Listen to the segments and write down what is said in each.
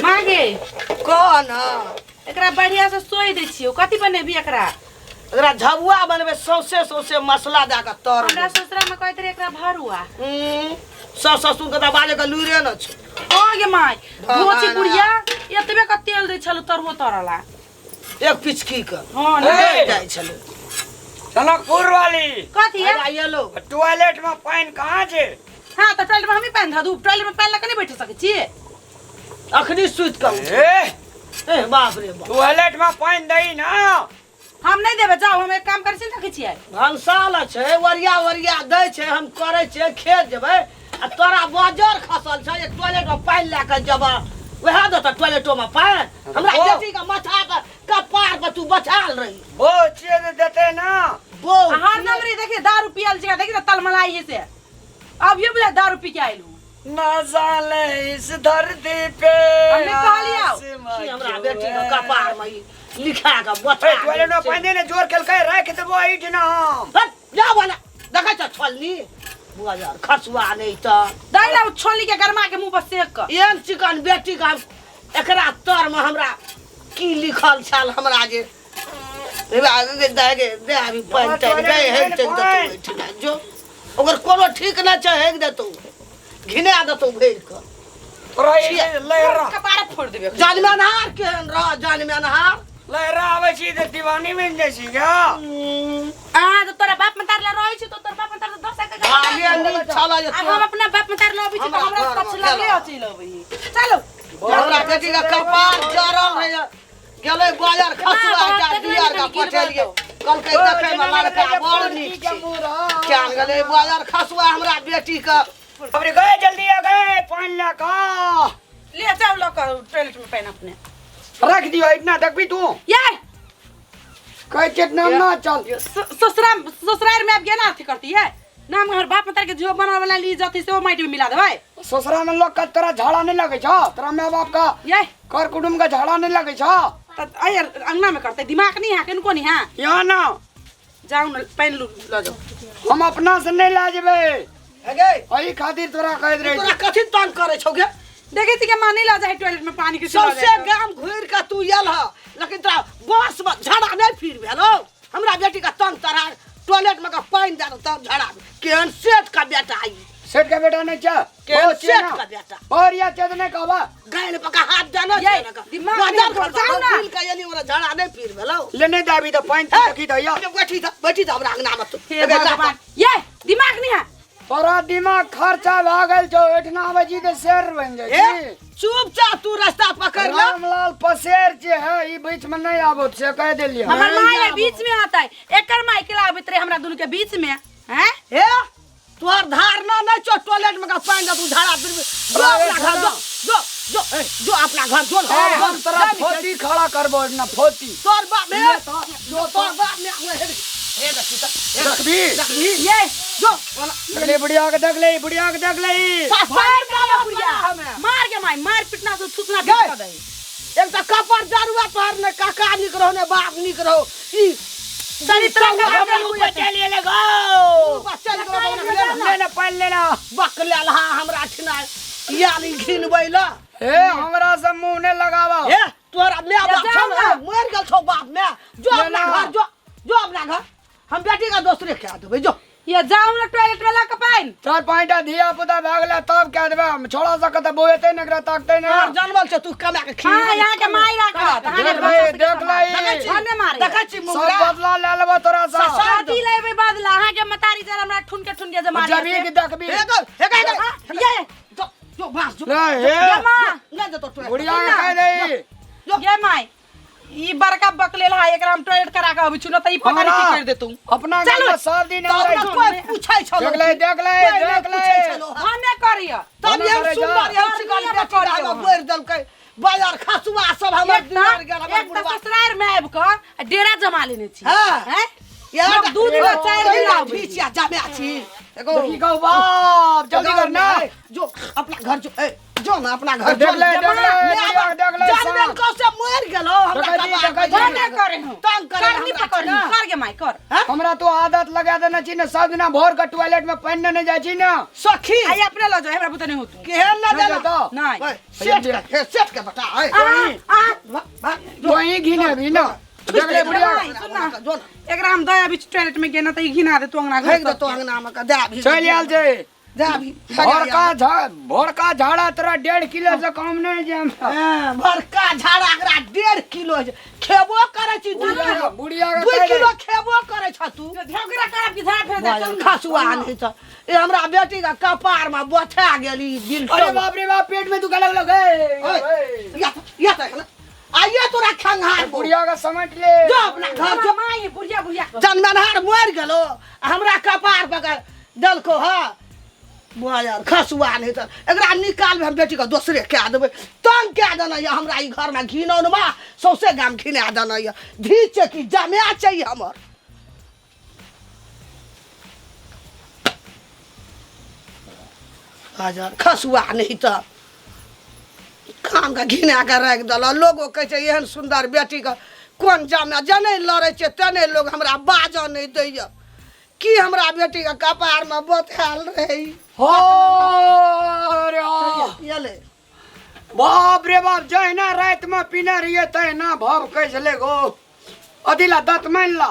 मागे। कह न। एकरा बढ़िया से सोई दै छियौ। कथी बनेबी एकरा? एकरा झबुआ बनबै, सौंसे सौंसे मसला दए कऽ तर। हमरा ससुरा में कहैत रहे एकरा भरुआ। सास ससुर के तऽ बाजे के लुरे न छै। ओ गे माय, धोची ना। बुढ़िया एतबे के तेल दै छलौ तरुओ तरला। एक पिचकी के। हाँ, ने। ए, जाइ छलै। जनकपुर वाली। कथी है? अरे आइलो। टॉयलेट में पानि कहाँ छै? हाँ तऽ टॉयलेट में हमही पानि धऽ दू। टॉयलेट में पानि लऽ कऽ नहि बैठ सकै छी। अखनी सुति कऽ उठल। ए, ए बाप रे बाप। टॉयलेट में पानि दही ना। हम नहि देबै, जाउ। हम एक काम करै छी, देखै छियै। भनसाल छै, ओरिया ओरिया दै छै, हम करै छियै, खेत जेबै आ तोरा बजर खसल छै जे टॉयलेट में पानि लए कऽ जेबह। वएह देतऽ टॉयलेटो में पानि? हमरा ओ। बेटी के माथा पर कपार पर तू बचाल रही। बहु छियै तऽ देतै ना। बो। आ हरदम रे देखिए दारू पियल जगह देखिए तऽ तलमलाई है से। अभियो बुझा दारू पी के आइल हूँ। न जाने इस धरती पे हमने कहलियै आउ। आसमां की हमरा क्यों बेटी के है? कपार में ई लिखा के बचा। ए, टॉयलेट में पानि दे ने, जोर केलकै राखि देबो एहिठिना हम। हट, जा वाला देखै छ छोलनी बजर खसुआ नहि तऽ। दै ना छोली के गरमा के मुंह पर सेक कऽ। एहन चिकन बेटी के हम एकरा तर में हमरा की लिखल छल हमरा जे दे गे दे अभी पानि तानि गए हेग तेग देतौ एहिठिना जो ओकर कोनो ठीक नहि छै, हेग देतौ, घिना देतौ भरि कऽ। तोरा ई लहरा कपार फोड़ देबे। जानमे अन्हार केहन रह, जानमे अन्हार। लहरा आबै छी तऽ दीवानी बनि जाइ छी गा। आ तऽ तोरा बाप मतार ला रहै छी तऽ तोरा बाप मतार दस के भागे नीक छल जे। आब हम अपना बाप मतार ला अबै छी तऽ हमरा हमरा घरमे कछ लगले खेलऽ। अचैल अबै। चलो। हमरा बेटी के कपार जरल है, गेलै बाजार खसुआ बाप, जा देखले दियर का कनी गिरबा पठेलियै। दौ। कहलकै देखै मे लड़का बड़ नीक छै, क्यान गेलै बाजार खसुआ हमरा बेटी के। अबरी गए, जल्दी आ गए पानि लए कऽ। ले जाओ लऽ कऽ टॉयलेट में पानि अपने। रख दियो इतना, देखबी तू। ये कहै छियै ना ना चल। ससुरा ससुरार में आब गेना अथी करती है ना, हमर बाप मतार के जो बना वाला ली जाती से वो माटी में मिला देबै। ससुरा में लोग का तोरा झाड़ा नहीं लगे छौ? तोरा माय बाप का ये कर कुटुम्ब का झाड़ा नहीं लगे छौ? त अय अंगना में करते दिमाग नहीं है किनको नहीं है। यहाँ ना। जाओ न पानि लू लऽ जाओ। हम अपना से नहीं ला जेबै। हे गे। एहि खातिर तोरा कहैत रहे। तोरा कथी तंग करै छौ गे? देखै छी के माँ नहीं ला जाए टॉयलेट में पानी के। सौंसे गाम घुरि कऽ तू आयल ह, लेकिन तोरा बस में झड़ा नहीं फिर भेलौ। हमरा बेटी के तंग तरा टॉयलेट में के पानि दए तब झड़ा। केहन सेठ का बेटा ई। सेठ का बेटा नहीं छा। केहन सेठ का बेटा। और या चेत नहीं कहबा। गायल पका हाथ देना ये, छै ने। दिमाग बाजार नहीं खर्चा जाओ ना। बिल के एली ओकरा झड़ा नहीं फिर भेलौ। ले नहीं दाबी तो पानि तू देखी दैया। बैठी था, बैठी था हमरा अंगना में तू। हे भगवान, ये दिमाग नहीं है। तोरा दिमाग खर्चा भए गेल छौ, एठना आबै छी तऽ शेर बनि जाइ ए, छी। चुपचाप तू रास्ता पकड़ ले। रामलाल पसेर जे है ई बीच में नहीं आबो से कह देलियै। हमर नहीं माय आबो। बीच में आता है, एकर माय के आबैत रहे हमरा दुनू के बीच में हैं। हे तोहर धारणा नहीं छौ, टॉयलेट में का पानि दे तू झाड़ा फिर जो अपना घर जो, जो जो ए, जो अपना घर जो। अब हम तोरा फोती खड़ा करबो एठना फोती। तोर बाप में ले तो, जो तोर बाप में हे हे देखी त हे। देखबी? देखबी? ये जो ले बुढ़िया के देख ले, बुढ़िया के देख ले। मार के बुढ़िया बुढ़िया मार के माय मार पिटना से थुकना गए। कर दे। एक त कपर दारुआ तोहर ने काका निक रहो ने बाप निक रहो ई चरित्र हम खराब ऊपर चलिए लगो। ऊपर चल गेलो। ले ले पानि ले ला। बक लेल हा हमरा ठिना याल घिनबै ल। ए हमरा से मुंह ने लगावा। हे तोरा my बाप जाओ छौ ना। मर गेल छौ बाप my, जो ले अपना ला। घर जो, जो अपना घर, हम बेटी का दोसरे कह देबै जो। ये जाओ ना टॉयलेट वाला के पानि। चार पाँचटा धिया पुता भए गेलै तब कह देबै हम। छोड़ा सकत तऽ बौएतै ने, एकरा ताकतै ने। तोहर जानवल छै तू कमा के खी। हां यहाँ के माय राखत। अहाँ के देख ले, देख ले। भने मारे। देखै छी सब मुंगरा। बदला ले लेबो तोरा से। शादी लेबै बदला। अहाँ के मतारी जरा हमरा ठुन के ठुन के जमा जबी के देखबी। हे गो हे गो, हे गो। हाँ, ये जो जो बास जो। ले हे ये माँ। नहीं देतो टॉयलेट। बुढ़िया के कह दे। ये my ई बड़का बकलेल है, एकरा हम टॉयलेट करा के अबै छी न त ई पता नहीं की कर देतू। अपना चलू। घर में सब दिन तऽ आबै अपना छै। कोई पूछै छलो? देख ले, देख ले, कोई नहि देख ले। पूछै छलो। भने करिय। तब मना एहन करै जा। सुन्दर एहन चिकन करनी बेटी करियौ हमरा अहाँ। बोरि देलकै बाजार खसुआ सब हमर एक दियार गेल हमर एक बुढ़वा। ससुरार में आबि कऽ आ डेरा जमा लेने छी हाँ। हैं? यार लोग दू दिन चारि दिन तहिना आबै। घीचिया जमा छी। एगो देखी कहू बाप जल्दी कर ना। जो अपना घर जो, ए जो ना अपना घर। देख ले, देख ले, बुढ़िया के देख ले, जानबे सांप। को से मर गेलो हमरा। देखै छी, देखै छी। कपार ना करे हूं। तंग करे करनी हमरा पकड़नी ना। कर गे माई कर। हाँ? हमरा तो आदत लगा देने छी ने, सब दिना भोर के टॉयलेट में पानि नहीं जाइ छी ना। सखी आई अपने ल जाओ, हमरा बुते नहीं होतू। केहन ना नहीं देला जाता। नहीं। ओए, सेठ के, हे, सेठ के बता, ए आ आ भाग, जो। तो ही घिने भी ना, देख ले बुढ़िया। माई, सुन ना। जो ना। एकरा हम दया बीच टॉयलेट में गेना त ई घिना दे तू अंगना घर। फेंक दे तो अंगना में का दे अभी। चलि आयल छै। दे अभी। भोरका झाड़ा तोरा 1.5 किलो से कम नहीं जे हमरा। हाँ, बड़का झाड़ा एकरा 1.5 किलो छै। खेबो करै छी 2 किलो। बुढ़िया के 2 कहि किलो खेबो करै छ तू। झगड़ा करब कि झाड़ फेर दे, चल। खसुआ नहीं त ए हमरा बेटी के कपार में बथा गेली बिल। अरे बाप रे बाप, पेट में दुखा लगलो गे। या या त आइए तोरा खंघार। बुढ़िया के समझ ले। जो अपना घर जो। माई बुढ़िया बुढ़िया जनमनहार मर गेलो, हमरा कपार पकड़ देलको। ह बुआ यार, खसुआ नहीं त एकरा निकाल, हम बेटी के दोसरे कए देबै। तंग कए देना यऽ हमरा ई घरमे, घिनौनमा सौंसे गाम घिना देना यऽ। धी छै कि जमाए छै ई हमर। हजार खसुआ नहीं त कामके घिना कऽ राखि देलक। लोगो कहै छै एहन सुन्दर बेटीके कोन जामे जने लड़ै छै, तेने लोग हमरा बाजऽ नहि दैए। की हमरा बेटीके कपारमे बोथायल रहै? हो रे एलै। बाप रे बाप, जहिना राति में पीने रहिए तहिना भव कहै छलै गो। अथी ला दत मान ला।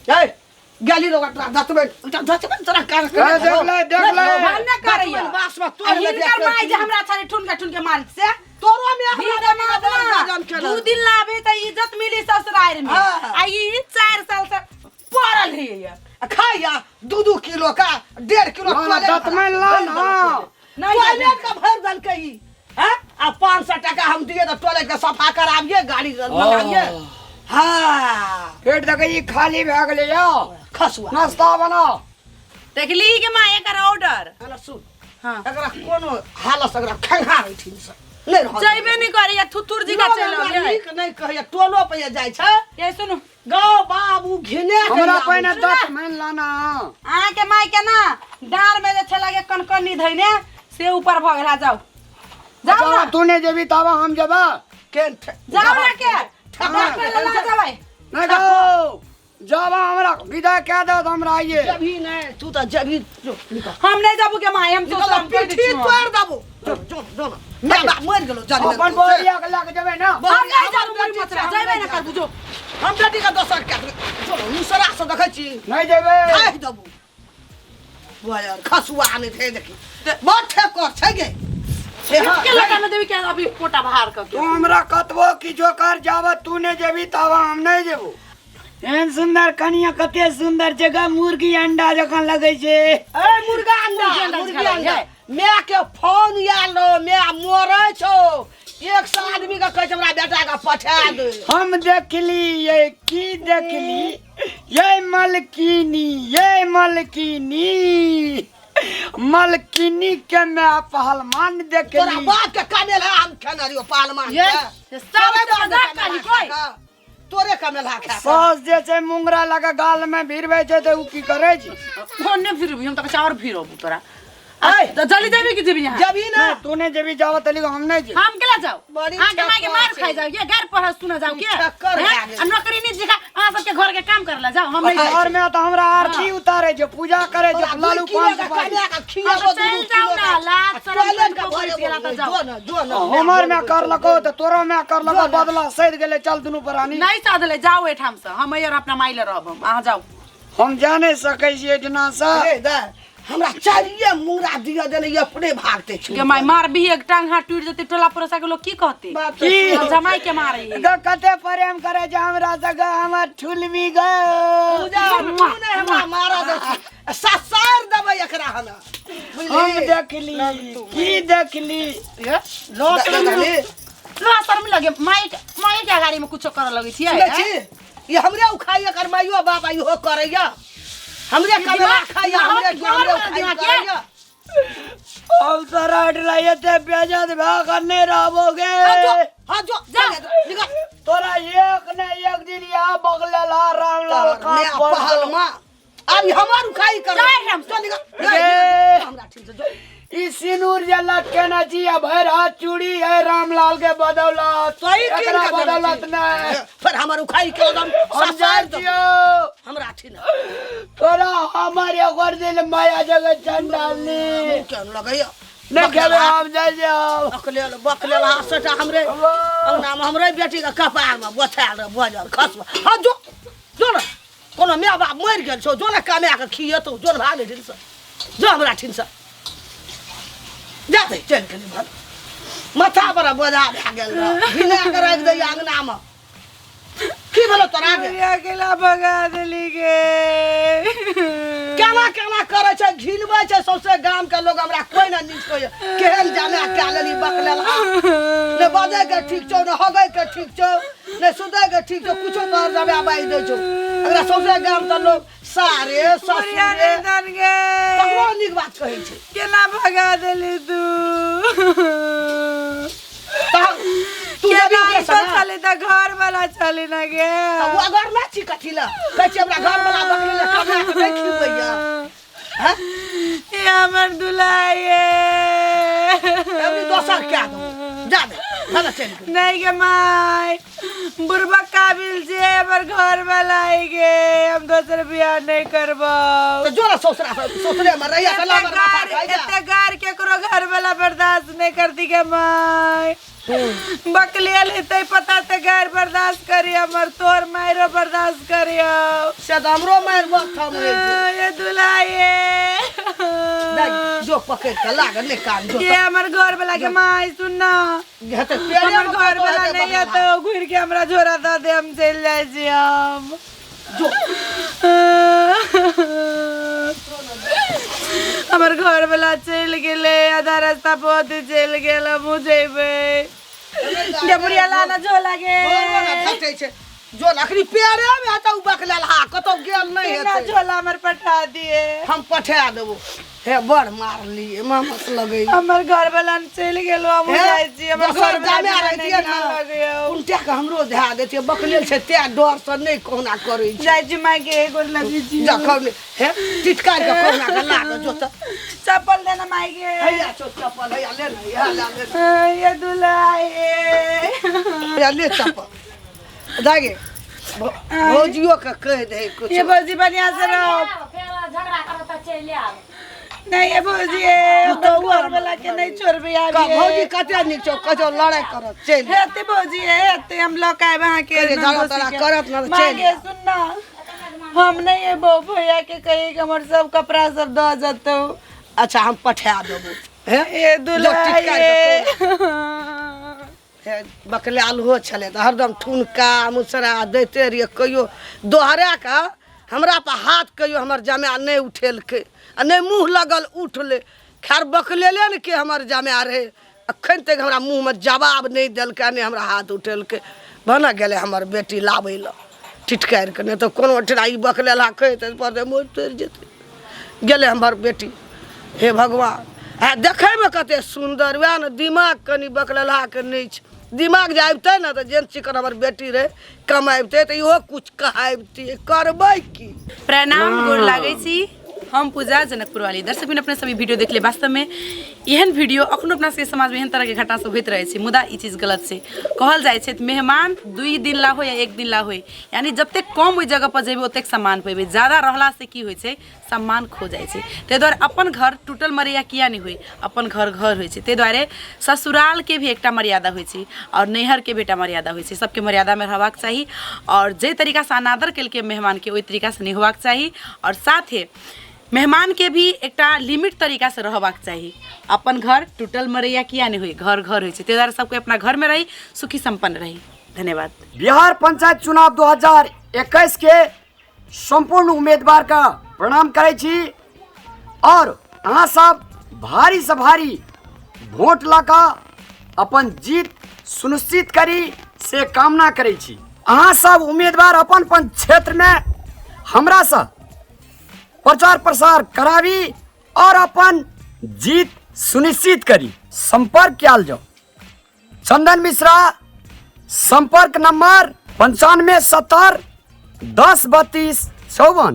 ए गेली लोग तोरा दतबे दतबे तोरा कान। ए, देख ले, देख ले। भान्ना करैया। बास में आ तोड़ ले। हिनकर माई जे हमरा छाड़ी ठुन के ठुन के मारित से तोरो में हमरा हिनकर बेटी के बड़ गजन माँ केलक। 2 दिन लाबे त इज्जत मिली ससुराल में। हाँ। आ ई 4 साल से पड़ल है ये। आ खाइया 2-2 किलो का 1.5 किलो। ना, ना, टॉयलेट दतमैन ला भरि ना। देलकै। नहीं। टॉयलेट का भरि देलकै ई। हैं? आ 500 टका हम दिए तऽ टॉयलेट के सफा कराबिए, गाड़ी मंगाबिए। हाँ। पेट देखै ई खाली भए गेलै यौ। खसुआ। नाश्ता बनाओ। देखली के माँ एकर ऑर्डर। हेलो, सुन। हाँ। एकरा कोनो हालत से एकरा खंघार एहिठिन से नहि रहल। जइबे नहीं करे या थुथुर जी का लोग चल हमरा आबिए। नीक नहि कहैया, टोलो पे जाइ छै। ये सुनू। गाँव बाबू घिने के हमरा आबै पहिने छै। दत मान लाना। अहाँ के माई के ना डाँर में जे छला के कनकनी धैने से ऊपर भऽ गेला। जाउ जाउ ना। तू नहीं जेबी तब हम जेबा। केन जाउ ना के ठेका ला जाबै। नहीं गो जाबा, हमरा विदा कह दो तो हमरा आइए। जबी नहि तू तऽ जबी, जो निकल। हम नहीं जाबू के माई, हम निकल, सोचम कर पीठी तोड़ देबो। जो जो जो ना, my बाप मरि गेलो जान। अपन बोरिया के लग जेबे ना। हम नहीं जाबू मुड़ी मचरा जइबे ना करबू जो। हम बेटी के दोसर कए देबै। चलो मुसरा से देखै छी। नहीं जेबे। खाइ देबो। बुआ यार, खसुआ नहि छै, देखी बड़ ठेकर छै गे से। हाँ। के लगा में देवी के अभी पोटा बाहर कर तू हमरा कतबो किछो कर, जाबा तू नहीं जेबी तब हम नहीं जेबो। एहन सुंदर कनिया, कते सुंदर जगह, मुर्गी अंडा जकाँ लगै छै। ए मुर्गा अंडा। मुर्गी अंडा मुर्गी जकाँ अंडा। लगै। My के फोन आयल रहो, my मरै छौ, 100 आदमी के कहै छै हमरा बेटा के पठा दे। हम देखली ये की देखली ये मलकिनी, ये मलकिनी, मलकिनी के मैं पहलवान तोरा देखली। बाप के कमेल है, हम खेने रहियो पालमान ये के। सब तोरे से बाप के मजाक कमेल करी है कोई। खा के। तोरे कमेल है खा के। सास जे छै मुंगरा लगा गाल में भिरबै छै तऽ उ की करै छै? फोन ने फिर हम तक और फिर तोरा। ऐ, तो जल्दी जेबी कि जेबी यहाँ? जबी ना। नहीं, तू नहीं जेबी जावा तली हम नहीं जेबी। हम केला जाओ? बड़ी अहाँ के माय के मार ठक्कर खाइ छै। जाओ ये घर पर सुना जाओ के ठक्कर हैं? भए गेल। आ नौकरी नहीं सिखा अहाँ सबके घर के काम करला जाओ, हम नहीं घर में तो हमरा आरती उतारे छै, पूजा करे तोरा छै, दू लालू किलो पान के सुपारी। कमेल के खियाबो, हाँ, दू चलि दू जाउ किलो ना, के। लाज आ शरम टॉयलेट के कनिको भरे बैस गेला तऽ जाउ। जो ना, जो ना। हमर में कर लको तऽ तोरो में कर लको, बदला सैद गेलै। चल दुनू प्राणी। नहीं साधले, जाओ एठाम से, हम और अपना माई ले रहब हम, अहाँ जाओ। हम जा नहीं सकै छियै एहिठिना से। रे दे, हमरा चारिये मुंगरा दिया देने, ई अपने भागते छी। के माय मार भी एक टांग हाथ टूट जेते, टोला पड़ोसा के लोग की कहते? बाप की? रे। जमाई के मारे है। ग कते प्रेम करे छै हमरा से ग, हमर ठुलबी ग। पूजा, तू नहि हमरा मारऽ दै छी। ससार देबै एकरा हमरा। हम देखली की देखली। देखली? लो शर्म लगे माई माई के अगाड़ी में कुछो करऽ लगै छियै। सुनै छी, ई हमरे उखाइए कर, माइयो बाप इहो करैया, हमरे कमेला खाइया, हमरे हमरे उखाइ करैया। हम सारा हटला एते बेजत भए कऽ नहि रहबोगे। हाँ जो, हाँ जो, जा निकल। तोरा एक ने एक दिन यहाँ बगले ला रामलाल का मैं पहलमा आब ई हमर उखाई कर जाय हम। चल निकल रे। हमरा ठीक से जो ई सिनूर जे लटकेने छी आ भरि हाथ चूड़ी है रामलाल के बदौलत सही कीन एकरा के देने बदौलत छी। नहि फिर हमर उखाई के एकदम हम ससार जाइ दो छियौ हमरा ठीक ना तोरा हमर एगो दिल माया जगह चंडाली केहन लगैया नहि खेबै हम जाइ छियौ बकलेल बकलेल हाथ सटा हमरे अंगना में हमरे बेटी के कपार में बोथायल रह बजल खसबा हाँ जो जो ने कोनो माय बाप मरि गेल छौ जो ने कमा के खिएतौ जो ने भाग ढिल से जो हमरा ठिन से जा दे चलि गेलै भल माथा पर बोझा भए गेल रह भिना के राखि दैया अंगना में की भेलो तोरा गे अकेला भगा देली गे केना केना करै छै घिनबै छै सौंसे गाम के लोग हमरा कोई ना नीक कहैया केहन जामे कए लेली बकलेल ने बजै के ठीक छौ ने हगै के ठीक छौ ने सुतै के ठीक छौ कुछो तोहर जामे बाजि दै छौ एकरा सौंसे गाम के लोग सारे बुढ़िया ससुरे नहीं जान गे ककरो नीक बात कहै छै केना भगा देली तू तहन तू केना जेबी ओकरे ऐसा संगे? चली त घर वाला चली ना गे तऽ ओ अगर नहि छी कथी लए कहै छी हमरा घर वाला बकरी लए कमा कऽ नहि खिबैया हैं? ये हमर दुल्हा ये एबरी दोसर कए देबो जा दे भले चलि गेल नहीं गे माय बुढ़बा काबिल जे हमर घर वाला आई गे हम दोसर बियाह नहीं करबो तऽ जो ने ससुरा ससुरे मे रहिया तऽ लाबर माथा खाइ जा एते गार केकरो घर वाला बर्दाश्त नहीं करती गे माय बकलियल हेतै पता ते गार बर्दाश्त करी हमर तोर मायरो बर्दाश्त करियो से तऽ हमरो मारि वक्त हम रहै छै। ये दुल्हा ये दाइ, जो पकड़ि कऽ लागल नहि कान जो ये हमर घर वाला के माय सुन ना हेतै पेड़े हमर मे घर कतौ वाला हेतै नहीं है बकला। तो घुर के हमरा झोरा दऽ दे हम चलि जाइ छी हम जो हमर घर वाला चलि गेलै आधा रास्ता पर चलि गेल हमहूँ जेबै डबुरिया लाना झोला गे घर वाला घटै छै जो अखनी पेड़े मे हेतौ बकलेल हा कतौ गेल नहि बिना हेतै झोला हमर पठा दिए हम पठा देबो हे बड़ मारलिए मामस लगै हमर घर वाला चलि गेलो हम जाइ छी हमर दोसर घर वाला जामे रहितियै ने उनटा के हमरो धए देतियै बकलेल छै तैं डर से नहि कहुना करै छै जाइ छी माय के गोर लगै छी जखन हे टिटकार के कहुना के लाग जो तऽ चप्पल देना माय के हैया छौ चप्पल हैया ले ने हैया ले ले ये दुल्हा ये हैया ले चप्पल दागे भौजियो के कहि दे कुछ ये भौजी बढ़िया से रहो फेर झगड़ा करत तऽ चलि आब नहीं ये भौजी ये तो तो घर वाला के नहीं छोड़बे का आबी भौजी कते नीक छौ कतौ लड़ाइ करत चलि हेते भौजी हेते हम लऽ के आयब अहाँके अरे ना झगड़ा भौजी तगड़ा के। करत ना तऽ माँ चलि गे सुन ना हम नहीं एबो भैया के कही कि हमर सब कपड़ा सब दऽ जतौ अच्छा हम पठा देबो हे ए दुल्हा जो टिटकार ये हे बकलाल हो छलै तऽ हरदम ठुनका मुसरा दैते रहियै कहियो दोहरा कऽ हमरा पर हाथ कहियो हमर जमाए नहि उठेलकै आ नहि मुँह लगल उठलै खैर बकलेले ने के हमर जमाए रहै अखन तक हमरा मुँहमे जवाब नहि देलकै नहि हमरा हाथ उठेलकै भने गेलै हमर बेटी लाबै लए टिटकारि कऽ नहि तऽ कोनो ठिना ई बकलेलहा कहैत पर मोरि तोड़ि जेतै गेलै हमर बेटी हे भगवान आ देखैमे कते सुन्दर वएह ने दिमाग कनि बकलेलहाके नहि छै दिमाग जे आबितै ने तऽ जेहन चिकन हमर बेटी रहै कमाबितै तऽ इहो किछु कहाबितियै करबै की प्रणाम गोर लागै छी हम पूजा जनकपुर वाली दर्शक बिन अपने सभी वीडियो देखले वास्तव में एहन वीडियो अखनो अपना सबके समाजमे एहन तरहके घटना सब होइत रहै छै मुदा ई चीज गलत छै कहल जाइ छै तऽ मेहमान 2 दिन ला हो या 1 दिन ला होय यानी जतेक कम ओहि जगह पर जेबै ओतेक सम्मान पेबै ज्यादा रहलासँ की होइ छै सम्मान खो जाइ छै ताहि दुआरे अपन घर टूटल मरैया किया नहि होइ अपन घर घर होइ छै ताहि दुआरे ससुरालके भी एकटा मर्यादा होइ छै आओर नैहरके भी एकटा मर्यादा होइ छै सबके मर्यादामे रहबाक चाही आओर जाहि तरीकासँ अनादर केलकै मेहमानके ओहि तरीकासँ नहि होबाक चाही आओर साथे मेहमानके भी एकटा लिमिट तरीकासँ रहबाक चाही अपन घर टूटल मरैया किया नहि होइ घर घर होइ छै ताहि दुआरे सबके अपना घरमे रही सुखी सम्पन्न रही धन्यवाद बिहार पंचायत चुनाव 2021 के सम्पूर्ण उम्मीदवार का प्रणाम करै छी और अहाँ सब भारी से भारी वोट लऽ कऽ अपन जीत सुनिश्चित करी से कामना करै छी अहाँ सब उम्मीदवार अपन अपन क्षेत्रमे हमरासँ प्रचार प्रसार कराबी और अपन जीत सुनिश्चित करी संपर्क कयल जाउ चंदन मिश्रा संपर्क नंबर 95 70 10 32 54।